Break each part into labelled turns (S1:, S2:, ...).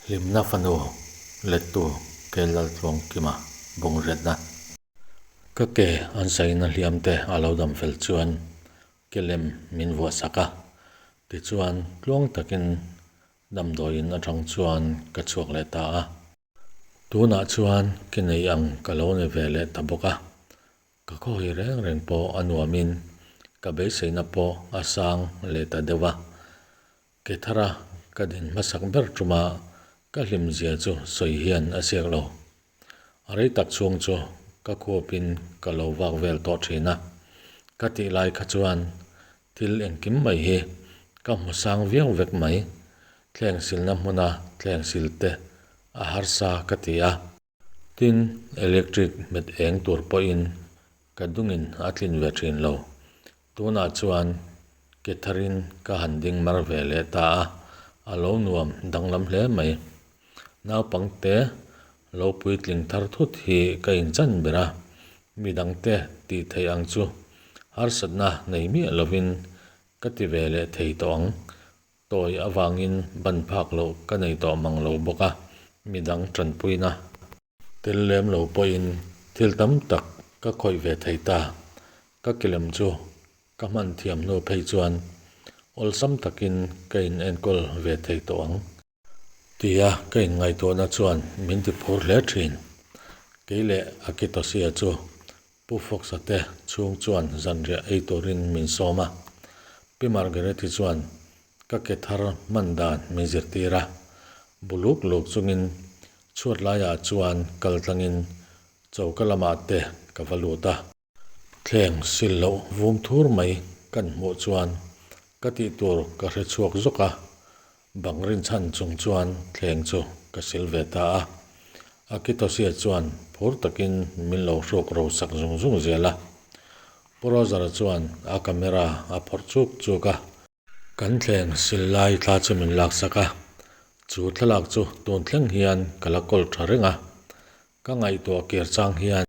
S1: Hlimna fanu lettu ke Laltluangkima bungrelna. Ka ke an saina hliamte a lo dam fel chuan ke lem min vuah sak a, tichuan tluang takin damdawiin atang chuan ka chhuak leh ta a. Tunah chuan ke nei ang ka lo ni ve leh ta bawk a, ka khawhawi reng reng pawh a nuamin ka beiseina pawh a sang leh ta deuh a. Ke thara ka din hmasak ber tuma ka hlimzia chu sawi hian a siak lo. A rei tak chhung chu ka khuapin ka lo vak vel tawh thin a, ka tih lai kha chuan thil engkim mai hi ka hmu sang viau vek mai. Thleng silna hmuna thleng sil te a harsa ka ti a. Tin, electric hmet eng tur pawhin ka dungin a tlin ve thin lo. Tunah chuan ke tharin ka han ding mar ve leh ta a, a lo nuam danglam hle mai. Naupangte lo puitling thar thut hi ka inchan ber a, midangte tih theih ang chu harsatna nei miah lovin ka ti ve leh thei tawh ang. Tawi avangin ban phak loh ka nei tawh mang lo bawk a, midang tanpuina. Tel lem lo pawhin thil tam tak ka khawih ve thei ta. Ka kilem chu ka hman thiam hnu phei chuan awlsam takin ka in enkawl ve thei tawh ang. Tia ka inngaihtuahna chuan min ti phur hle thin. Kei leh Akitosia chu Pu Fox-a te chhung chuan zanriah ei turin min sawm a. Pi Margaret-i chuan ka ke thar hman dan min zirtir a. Bu luk luk chungin chhuat laiah chuan kal tlangin choka lamah te ka va lut a. Thleng sil loh vum thur mai kan hmuh chuan ka tih tur ka hre chhuak zawk a, bang rinchhan chung chuan thleng chu ka sil ve ta a. Akitosia chuan phur takin min lo hruk ro sak zung zung zel a. Pu Roger-a chuan a camera a phawrh chuk chuk a. Kan thleng sil lai thla chu min laksak a, chu thlalak chu tun thleng hian ka la kawl tha reng a, ka ngaihtuah kir chang hian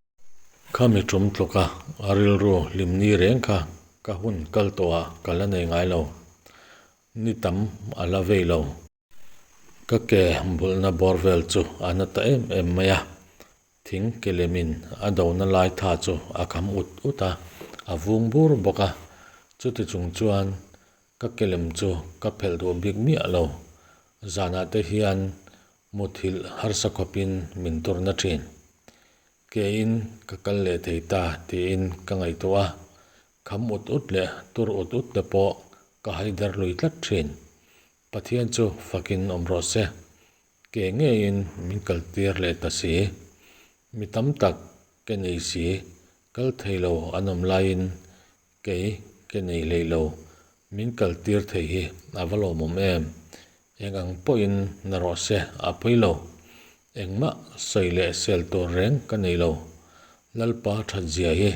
S1: khami tum tluk a, a rilru hlim ni reng kha ka hun kal tawh ah ka la nei ngai lo, ni tam a la vei lo. Ka ke bulhna bawr vel chu a na ta em em mai a, thing ke lemin a dona lai tha chu a kham ut ut a, a vung bur bawk a, chuti chung chuan ka ke lem chu ka phelh duh bik miah lo, zanah te hian muthilh harsa khawpin min turna thin. Kein ka kal leh thei ta tiin ka ngaihtuah a, kham ut ut leh tur ut ut te pawh ka haider lui tlat thin. Pathian chu fakin awm rawh se, ke ngeiin min kaltir leh ta si. Mi tam tak ke nei si, kal thei lo an awm laiin kei ke nei hlei lo, min kaltir thei hi a va lawmawm em? Eng ang pawhin na rawh se a pawi lo. Engmah sawi leh sel tur reng ka nei lo. Lalpa that zia hi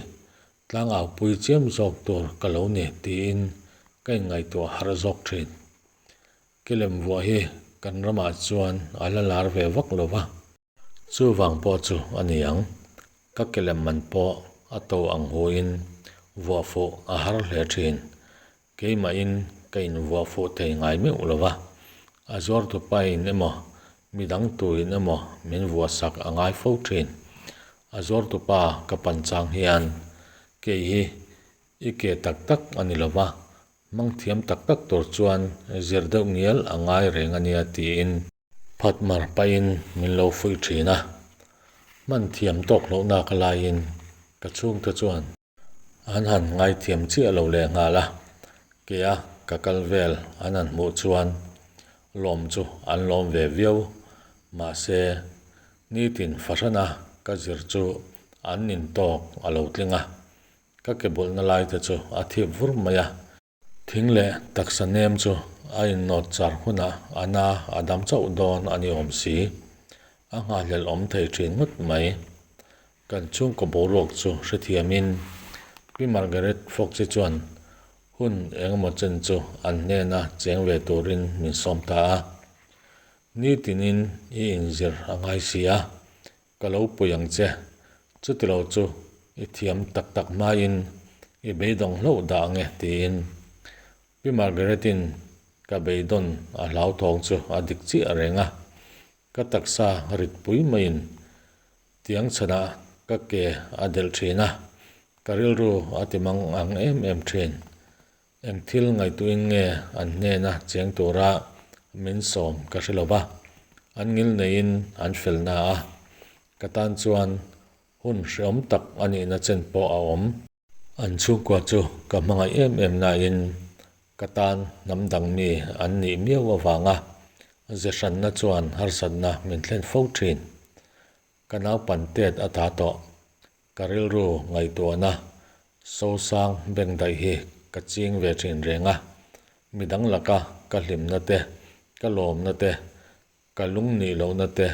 S1: Tlangau pui chiam zawk tur ka lo ni tiin ka inngaihtuah harh zawk thin. Kilem vuah hi kan ramah chuan a la lar ve vak lo va. Chuvang pawh chu a ni ang, ka kilem man pawh a to ang huin vuah fuh a har hle thin. Keimahin ka invuah fuh thei ngai meuh lo va, a zuartu pain emaw midang tuin emaw min vuah sak a ngai fo thin. A zuartu pa ka pan chang hian kei hi i ke tak tak a ni lo va, hmang thiam tak tak tur chuan zir deuh ngial a ngai reng a nia tiin phat mar pahin min lo fuih thin a. Hman thiam tawk lohna ka laiin ka chhungte chuan An han ngaithiam chiah lo leh nghal a, kea ka kal vel an han hmuh chuan lawm chu an lawm ve viau. Mahse, nitin fahrana ka zir chu an nin tawk a lo tling a, ka ke bulhna lai te chu a thip vur mai a. Thing leh taksa nem chu a innawt char hunah a na a dam chauh dawn a ni awm si. A nghahhlelh awm thei thin ngawt mai. Kan chhungkaw boruak chu hrethiamin Pi Margaret Fox-i chuan hun engemaw chen chu an hnena cheng ve turin min sawm ta a. Nitinin i inzir a ngai si a, Ka lo pui ang che. Chutilo chu i thiam tak tak hmain i beidawng hlauh dah ang e, tiin Pi Margaret-in ka beidawn a hlauthawng chu a dik chiah reng a. Ka taksa rit pui maiin tiang chhanah ka ke a delh thin a, ka rilru a ti mang ang em em thin. Eng thil ngaihtuhin nge an hnena cheng tura min sawm ka hre lo va, an ngil neiin an fel na a, ka tan chuan hun hreawm tak a nihna chen pawh a awm. An chhungkua chu ka hmangaih em em nain ka tan hnam dang mi an nih miau avanga ze hranna chuan harsatna min thlen fo thin. Ka naupan tet a ta tawh. Ka rilru ngaihtuahna sosang bengdaih hi ka ching ve thin reng a, midang laka ka hlimna te, ka lawmna te, ka lung nih lohna te,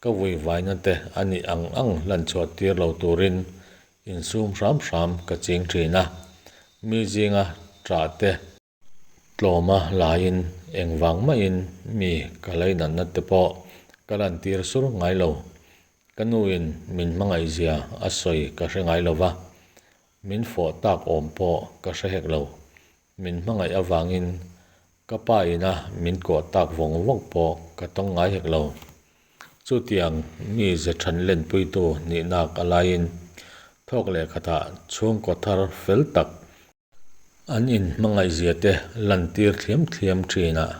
S1: ka vuivaina te a nih ang ang hlan chhuah tir lo turin insum hram hram ka ching thin a, mi zinga ṭah te, tlawma laiin engvang mahin mi ka lainatna te pawh ka lantir sur ngai lo. Ka nuin min hmangaihzia a sawi ka hre ngai lo va, min fawh tak awm pawh ka hre hek lo. Min hmangaih avangin ka pa ina min kuah tak vawng vawng pawh ka tawng ngai hek lo. Chutiang mi ze than lenpuitu nihnak a laiin thawk leh khatah chhungkaw thar fel tak An inhmangaihzia te lantir thliam thliam thinah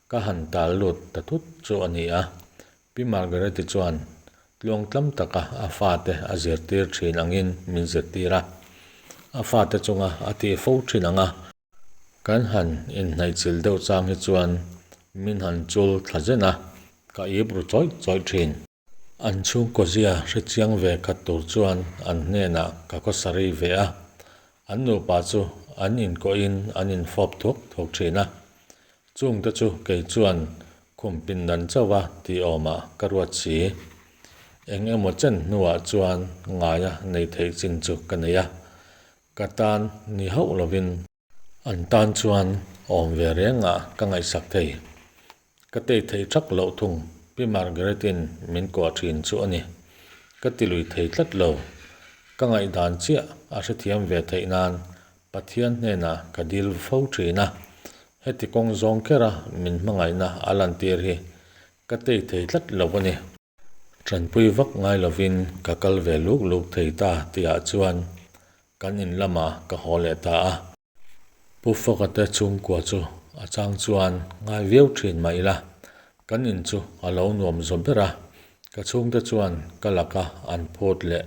S1: ka han tal lut ta thut chu a ni a. Pi Margaret-i chuan tluangtlam taka a fate a zirtir thin angin min zirtir a. A fate chunga a tih fo thin ang a. Kan han inhnaihchilh deuh chang hi chuan min han chul thla zen a, ka ip ru chawih chawih thin. An chhungkaw zia hre chiang ve khat tur chuan an hnenah ka khawsa rei ve a, an nupa chu an inkawhin an infawp thuak thuak thin a. Chungte chu kei chuan khum pindan chauha tih awmah ka ruat si. Eng emaw chen hnuah chuan ngaia nei theih chin chu ka nei a, ka tan ni hauh lovin. An tan chuan awm ve rengah ka ngaihsak thei. Ka tei thei thak loh thung, Pi Margaret-in min kuah thin chu a ni. Ka ti lui thei tlat lo. Ka ngaihdan chiah a hrethiam ve theih nan Pathian hnenah ka dil fo thin a. Heti kawng zawng khera min hmangaihna a lantir hi ka tei thei tlat lo a ni. Tanpui vak ngai lovin ka kal ve luk luk thei ta tihah chuan kan in lamah ka haw leh ta a. Pu Fawka te chhungkua chu a chang chuan ngai viau thin mah ila, kan in chu a lo nuam zaw ber a, ka chhungte chuan ka laka an phut leh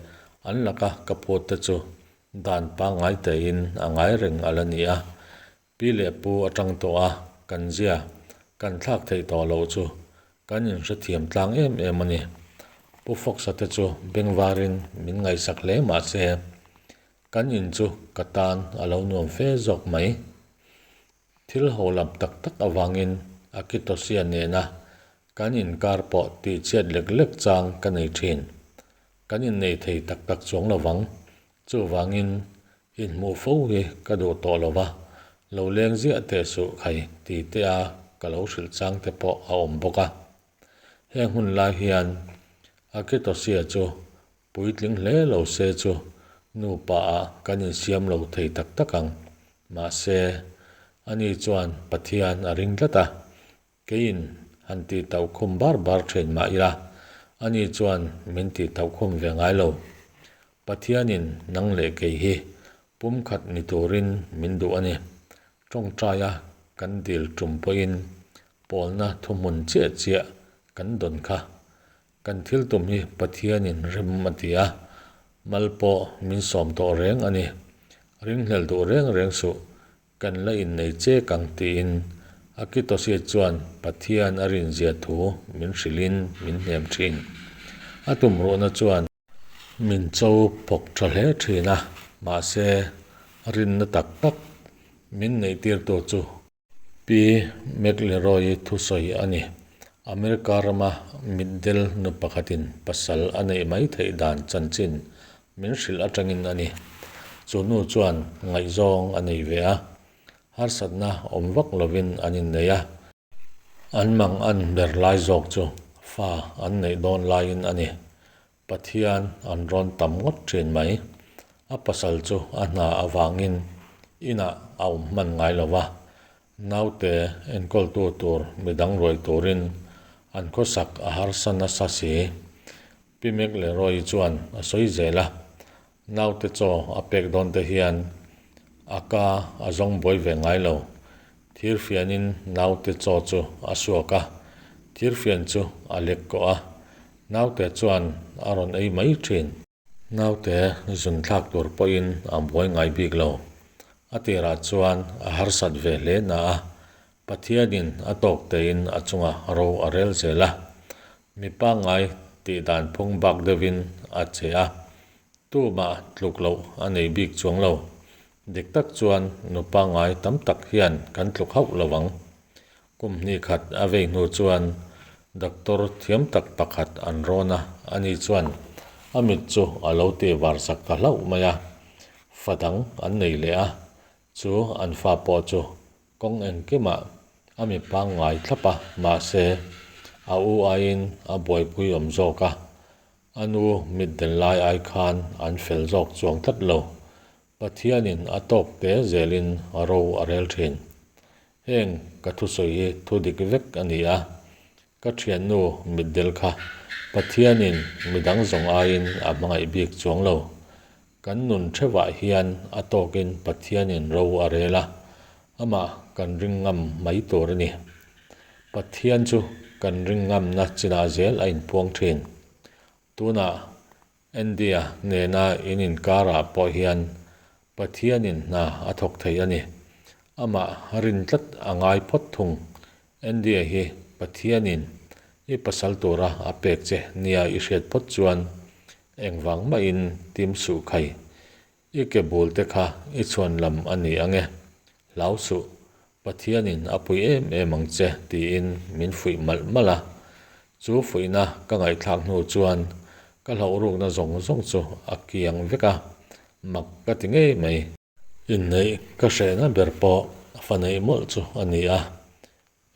S1: an laka ka phut te chu dan pangngai tein a ngai reng a la ni a. Pi leh pu atang tawh a kan zia kan thlak theih tawh loh chu kan inhrethiam tlang em em a ni. Pu Fox-a te chu bengvarin min ngaihsak hle mah se, kan in chu ka tan a lo nuam fe zawk mai. Thil ho lam tak tak avangin Akitosia nena kan inkar pawh tihchhiat lek lek chang ka nei thin. Kan innei thei tak tak chuang lovang. Chuvangin inhmuh fo hi ka duh tawh lo va, lo leng ziah teh suh khai ti te a ka lo hrilh chang te pawh a awm bawk a. Heng hun lai hian Akitosia chu puitling hle lo se chu nupa ah kan insiam lo thei tak tak ang. Mahse, ani chuan Pathian a ring tlat a, Keiin han tih tauh khum bar bar thin mah ila, ani chuan min tih tauh khum ve ngai lo. Pathianin nang leh kei hi pumkhat ni turin min duh a ni. Tawngtaia kan dil tum pawhin pawlna thuhmun chiah chiah kan dawn kha. Kan thil tum hi Pathianin rem a ti a, mal pawh min sawm tawh reng a ni. Ringhlel duh reng reng suh, Kan la innei chek ang tiin Akitoshi chuan Pathian a rinzia thu min hrilhin min hnem thin. A tumruhna chuan min cho phawk tha hle thin a, mahse rinna tak tak min neihtirtu chu Pi McLeroy-i thusawi a ni. America rama mitdel nu pakhatin pasal a neih mai theih dan chanchin Min hrilh atangin a ni. Chu nu chuan ngaihzawng a nei ve a, harsatna awm vak lovin an innei a. An mang an ber lai zawk chu fa an neih dawn laiin a ni. Pathian an rawn tam ngawt thin mai. A pasal chu a hna avangin inah a awm hman ngai lo va, naute enkawltu tur midang ruai turin An khawsak a harsa nasa si. Pi McLeroy chuan a sawi zel a, Naute chaw a pek dawn te hian a ka a zawng buai ve ngai lo. Thirfianin naute chaw chu a suak a, thirfian chu a lek kawh a, naute chuan a rawn ei mai thin. Naute zun thlak tur pawhin a buai ngai bik lo. A tirah chuan a harsat ve hle na a, Pathianin a tawk tein a chungah ro a rel zel a. Mi pangngai tih dan phung bak deuhin a che a, tumah tluk loh a nei bik chuang lo. Dik tak chuan nu pangngai tam tak hian kan tluk hauh lo ang. Kum hnih khat a vei hnu chuan doctor thiam tak pakhat an rawn a, ani chuan a mit chu a lo ti var sak ta hlauh mai a, fa dang an nei leh a, chu an fa pawh chu Kawng engkimah a mi pangngai thlap a, mahse, a u aiin a buaipui awm zawk a, a nu mitdel lai ai khan an fel zawk chuang tlat lo. Pathianin a tawk te zelin ro a rel thin. Heng ka thusawi hi thu dik vek a ni a, ka thiannu mitdel kha Pathianin midang zawng aiin a hmangaih bik chuang lo. Kan nun theuhah hian a tawkin Pathianin ro a rel a, amah kan ring ngam mai tur a ni. Pathian chu kan ring ngamna chinah zel a inpuang thin. Tunah India nena in inkarah pawh hian Pathianin hna a thawk thei a ni. Amah rin tlat a ngai phawt thung. India hi Pathianin i pasal tura a pek che nia i hriat phawt chuan Engvang mahin tim suh khai, i ke bul te kha i chhuan lam a ni ang e, hlau suh, Pathianin a pui em em ang che tiin min fuih malh malh a. Chu fuihna ka ngaihthlak hnu chuan ka hlauh rukna zawng zawng chu a kiang vek a, mak ka ti ngei mai. Inneih ka hrehna ber pawh fa neih mawlh chu a ni a,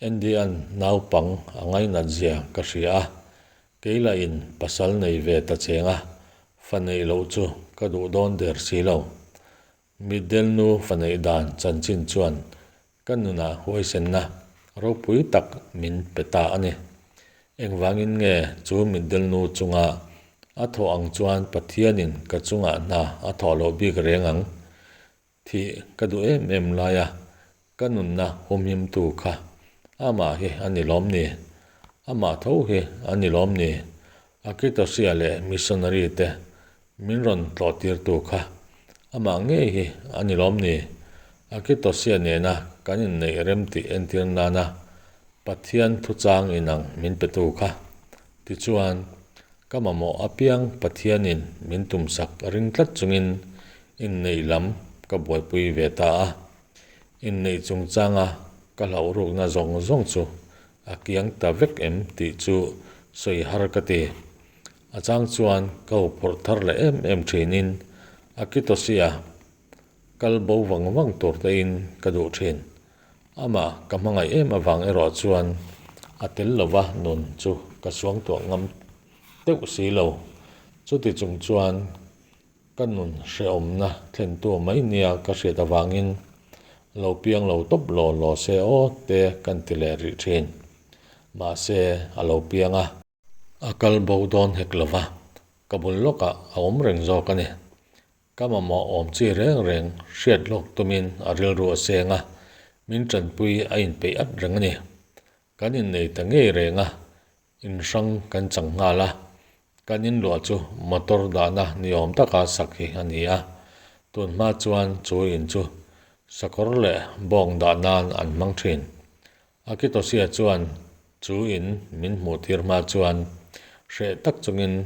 S1: Andy-a'n naupang a ngainat zia ka hria a, kei lahin pasal nei ve ta cheng a, fa neih loh chu ka duh dawn der si lo. Mitdelnu fa neih dan chanchin chuan ka nunah huaisenna ropui tak min pe ta a ni. Engvangin nge chu mitdelnu chunga a thawh ang chuan Pathianin ka chungah hna a thawh loh bik reng ang? Thih ka duh em em lai a, ka nunna humhimtu kha amah hi a ni lawm ni? Amah tho hi a ni lawm ni? Akitosia leh missionary te min rawn tlawhtirtu kha amah ngei hi a ni lawm ni? Akitosia nena kan inneih rem tih entir nana Pathian thuchang inang min petu kha. Tichuan, Ka mamawh apiang Pathianin min tumsak ring tlat chungin inneih lam ka buaipui ve ta a. Inneih chungchanga ka hlauh rukna zawng zawng chu a kiang ta vek em tih chu sawi har ka ti. A chang chuan ka huphurh thar leh em em thinin a Kitosia kal bo vang vang tur tein ka duh thin. Amah ka hmangaih em avang erawh chuan a tel lova nun chu ka suangtuah ngam deuh si lo. Chuti chung chuan ka nun hrehawmna thlentu mai nia ka hriat avangin lo piang lo tawp law law se aw te kan ti leh rih thin. Mahse a lo piang a. A kal bo dawn hek lova, ka bul lawkah a awm reng zawk a ni. Ka mamawh awm chi reng reng hriat lawk tumin a rilru a seng a, min tanpui a inpeih at reng a ni. Kan innei ta ngei reng a, in hrang kan chang nghal a, kan inluah chu motor dahna ni awm taka sak hi a ni a, tun hma chuan chu in chu sakawr leh bawng dah nan an hmang thin. Akitosia chuan chu in min hmuh tir hma chuan hreh tak chungin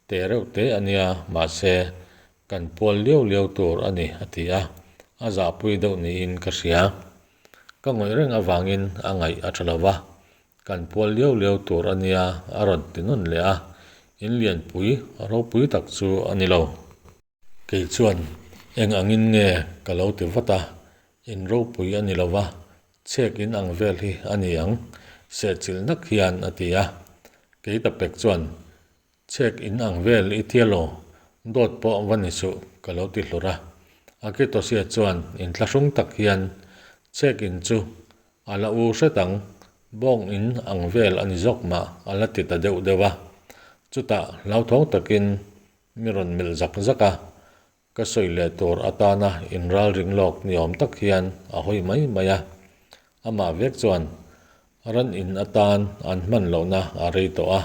S1: te reuh te a nia, mahse kan pual liau liau tur a ni a ti a, a zahpui deuh niin ka hria. Ka ngawih reng avangin a ngaih a tha lo va, kan pual liau liau tur a nia a rawn ti nawn leh a, in lianpui ropui tak chu a ni lo. Kei chuan, Eng angin nge ka lo ti vat a, in ropui a ni lo va, chhek in ang vel hi a ni ang, sehchilh nak hian a ti a. Kei ta pek chuan, Chhek in ang vel i tia lo, dawt pawh va ni suh ka lo ti hlur a. Akitosia chuan inthlahrung tak hian, Chhek in chu a la u hret ang. Bawng in ang vel a ni zawk mah a la ti ta deuh deuh a. Chutah hlauthawng takin mi rawn melh zak zak a, ka sawi leh tur atana inralring lawk ni awm tak hian a hawi mai mai a. Amah vek chuan ran in atan an hman lohna a rei tawh a,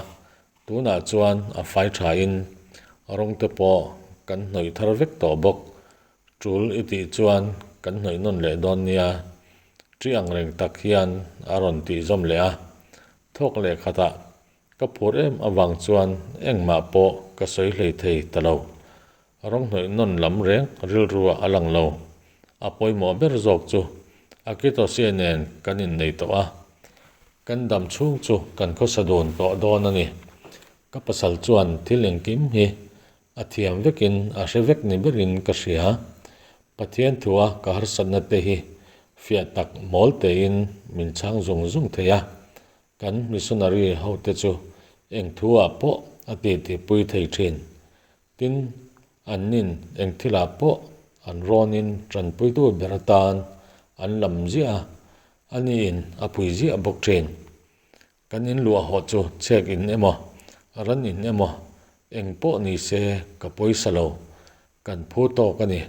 S1: tunah chuan a fai thain rawng te pawh kan hnawih thar vek tawh bawk. Tul i tih chuan kan hnawih nawn leh dawn nia, ṭi ang reng tak hian a rawn tih zawm leh a. Thawk leh khatah ka phur em avang chuan engmah pawh ka sawi hlei thei ta lo. Rawng hnawih nawn lam reng rilruah a lang lo. A pawimawh ber zawk chu Akitosia nen kan innei tawh a, kan dam chhung chu kan khawsa dun tawh dawn a ni. Ka pasal chuan thil engkim hi A thiam vekin a hre vek ni berin ka hria. Pathian thua ka harsatna te hi fiah tak mawl tein min chhang zung zung thei a. Kan missionary hote chu eng thuah pawh a titipui thei thin. Tin, annin eng thilah pawh an rawnin tanpuitu ber atan an lam ziah a, aniin a pui ziah bawk thin. Kan in luah haw chu chek in emaw, ran in emaw, eng pawh ni se ka pawisa lo. Kan phu tawk a ni.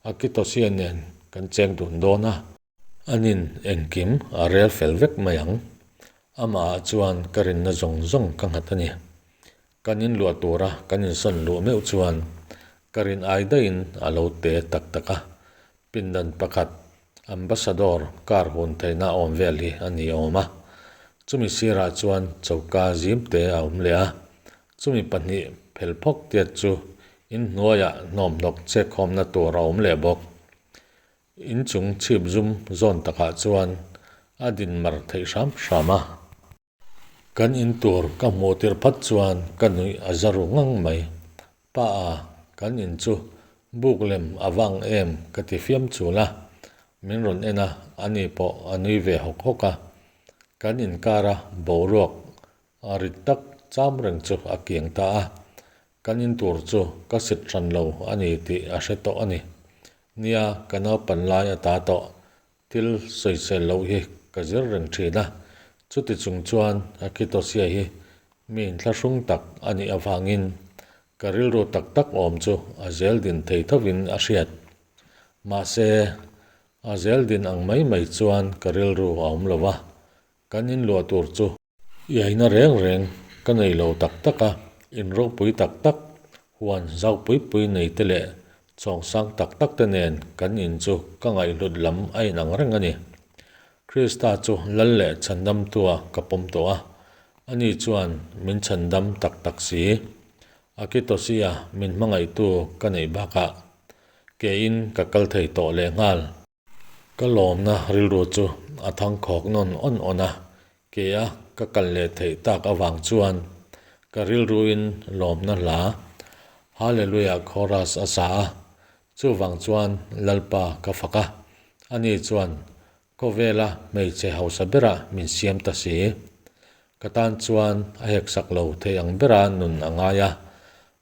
S1: Akitosia nen kan cheng dun dawn a. Anin engkim a rel fel vek mai ang. Amah ah chuan ka rinna zawng zawng ka nghat a ni. Kan in luah tura kan insawn luh meuh chuan ka rin ai daihin a lo te tak tak a. Pindan pakhat Ambassador car hun theihna awm vel hi a ni awm a, chumi sirah chuan choka zim te a awm leh a, chumi pahnih phel phawk tiat chu inhnuaiah hnawmhnawk chekkhawmna tur a awm leh bawk. Inchung chhip zum zawn takah chuan a din mar theih hram hram a. Kan in tur ka hmuh tirh phat chuan ka nuih a za ru ngang mai. Pa a, kan in chu buk lem a vang em ka ti fiam chul a, min rawn en a, ani pawh a nui ve hawk hawk a. Kan inkara boruak a rit tak cham reng chu a kiang ta a, kan in tur chu ka sit hran lo a ni tih a hre tawh a ni. Nia, ka naupan lai a ta tawh Thil sawisel loh hi ka zir reng thin a, chuti chung chuan Akitosia hi mi inthlahrung tak a nih avangin ka rilru tak tak awm chu a zel din thei thovin a hriat. Mahse, a zel din ang mai mai chuan ka rilru a awm lo va, kan inluah tur chu Iaina reng reng ka nei lo tak tak a, in ropui tak tak, huan zau pui pui nei te leh chawng sang tak tak te nen kan in chu ka ngaihhlut lam a inang reng a ni. Krista chu lal leh chhandamtua ka pawm tawh a, ani chuan min chhandam tak tak si. Akitosia min hmangaihtu ka neih bakah kein ka kal thei tawh lehnghal. Ka lawmna rilru chu a thangkhawk nawn awn awn a, ke a ka kal leh theih tak avang chuan ka rilruin lawmna hla Hallelujah Chorus a sa a, chuvang chuan Lalpa ka fak a, ani chuan khawvela hmeichhe hausa bera min siam ta si. Ka tan chuan a heksak lo thei ang bera nun a ngai a,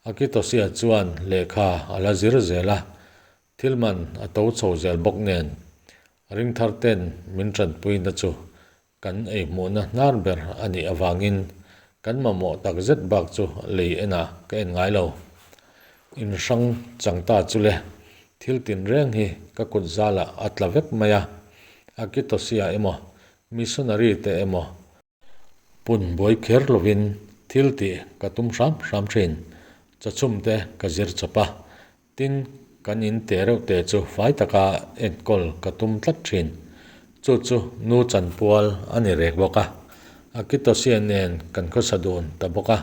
S1: Akitosia chuan lehkha a la zir zel a, Thil man a to chho zel bawk nen ringthar ten min tanpuina chu kan ei hmuhna hnar ber a nih avangin kan mamawh tak zet bak chu lei enah ka en ngai lo. In hrang chang ta chu le, thil tinreng hi ka kut zalah a tla vek mai a, Akitosia emaw, missionary te emaw, Pun buai kher lovin thil tih ka tum hram hram thin. Chawchhum te ka zir chawp a, tin kan in te reuh te chu fai taka enkawl ka tum tlat thin. Chu chu nu chanpual a ni rek bawk a, Akitosia nen kan khawsa dun ta bawk a.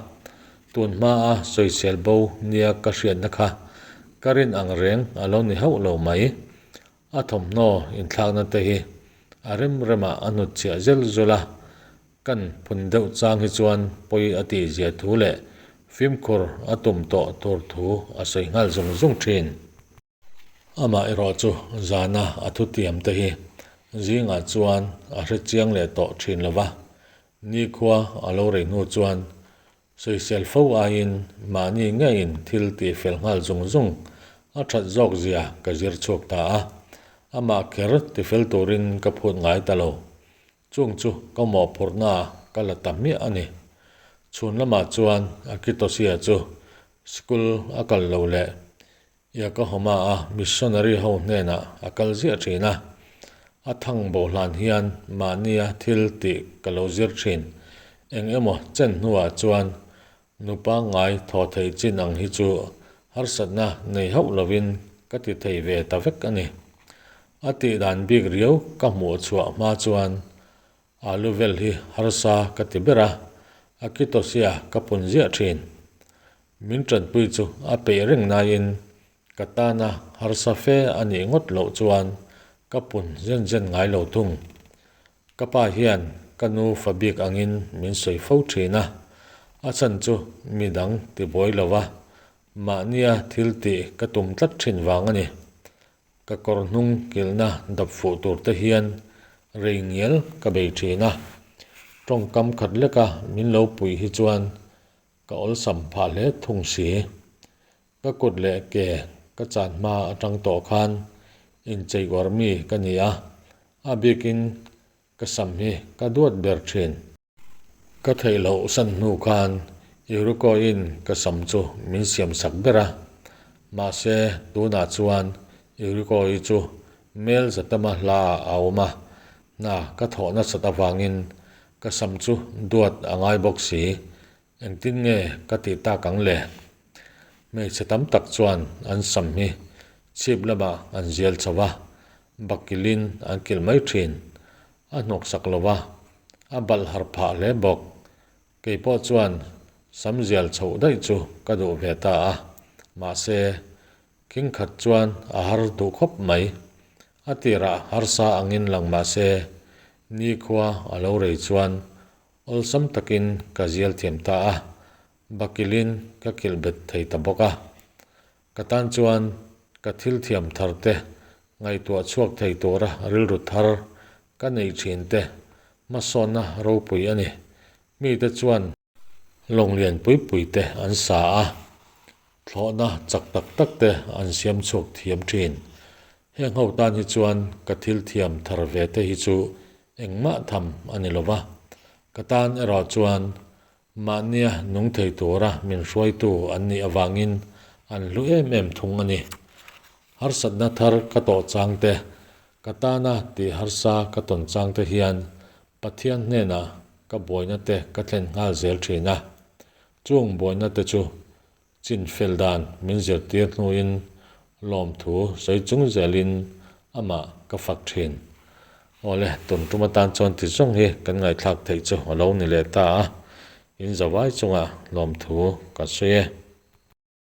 S1: Tun hmaa sawisel bo nia ka hriatna kha ka rin ang reng a lo ni hauh lo mai. A thawmhnaw inthlakna te hi a rem remah a hnut chhiah zel zul a, kan phun deuh chang hi chuan pawi a tih zia thu leh fimkhur a tum tawh tur thu a sawi nghal zung zung thin. Amah erawh chu zana a thutiam te hi zingah chuan a hre chiang leh tawh thin lo va, nikhua a lo rei hnu chuan Sawisel fo aiin mahni ngeiin thil tih fel nghal zung zung a that zawk zia ka zir chhuak ta a, amah kher tifel turin ka phut ngai ta lo. Chung chu ka mawhphurhnaah ka la ta hmiah a ni. Chhun lamah chuan Akitoshia chu school a kal lo leh Yokohama-a missionary ho hnenah a kal ziah thin a. A thang bo hlan hian mahnia thil tih ka lo zir thin. Eng emaw chen hnuah chuan Nu pangngai thaw thei chin ang hi chu harsatna nei hauh lovin ka ti thei ve ta vek a ni. A tih dan bik riau ka hmuh chhuah hma chuan alu vel hi harsa ka ti ber a, a kitosia ka pun ziah thin. Min tanpui chu a peih reng naiin ka tana harsa fe a nih ngawt loh chuan ka pun zen zen ngai lo thung. Ka pa hian ka nu fa bik angin min sawi fo thin a, a chhan chu mi dang ti buai lo va, mahnia thil tih ka tum tlat thin vang a ni. Ka kawr hnung kilhna dap fuh tur te hian rei ngial ka bei thin a, tawngkam khat leka min lo puih hi chuan ka awlsam phah hle thung si. Ka kut leh ke ka chan hma atang tawh khan inchei uar mi ka ni a, a bikin ka sam hi ka duat ber thin. Ka theih loh san hnu khan Yuriko-in ka sam chu min siam sak ber a, mahse tunah chuan Yuriko-i chu mel zatama hla ah a awm a, hna ka thawh nasat avangin ka sam chu duat a ngai bawk si. Engtin nge ka tih tak ang le? Hmeichhe tam tak chuan an sam hi chhip lamah an zial chho a, bakilin an kilh mai thin. A hnawksak lo va, a balh har phah hle bawk. Kei pawh chuan sam zial chhoh daih chu ka duh ve ta a, mahse King khat chuan a har duh khawp mai. A tirah harsa angin lang mah se, nikhua a lo rei chuan awlsam takin ka zial thiam ta a, bakilin ka kilh bet thei ta bawk a. Ka tan chuan ka thil thiam thar te ngaihtuah chhuak thei tura rilru thar ka neih thin te hmasawnna ropui a ni. Mite chuan. Lawng lian pui pui te an sa a, thlawhna chak tak tak te an siam chhuak thiam thin. Heng ho tan hi chuan ka thil thiam thar ve te hi chu engmah tham a ni lo va, ka tan erawh chuan mahnia nung thei tura min hruaitu an nih avangin an hlu em em thung a ni. Harsatna thar ka tawh chang te, ka tana tih harsa ka tawn chang te hian Pathian hnenah ka buaina te ka thlen nghal zel thin a, chung buaina te chu chin fel dan min zirtir hnuin lawmthu sawi chung zelin amah ka fak thin. Awle, tun tum atan chuan ti zawng hi kan ngaihthlak theih chu a lo ni leh ta a, in zavai chungah lawmthu ka sawi e.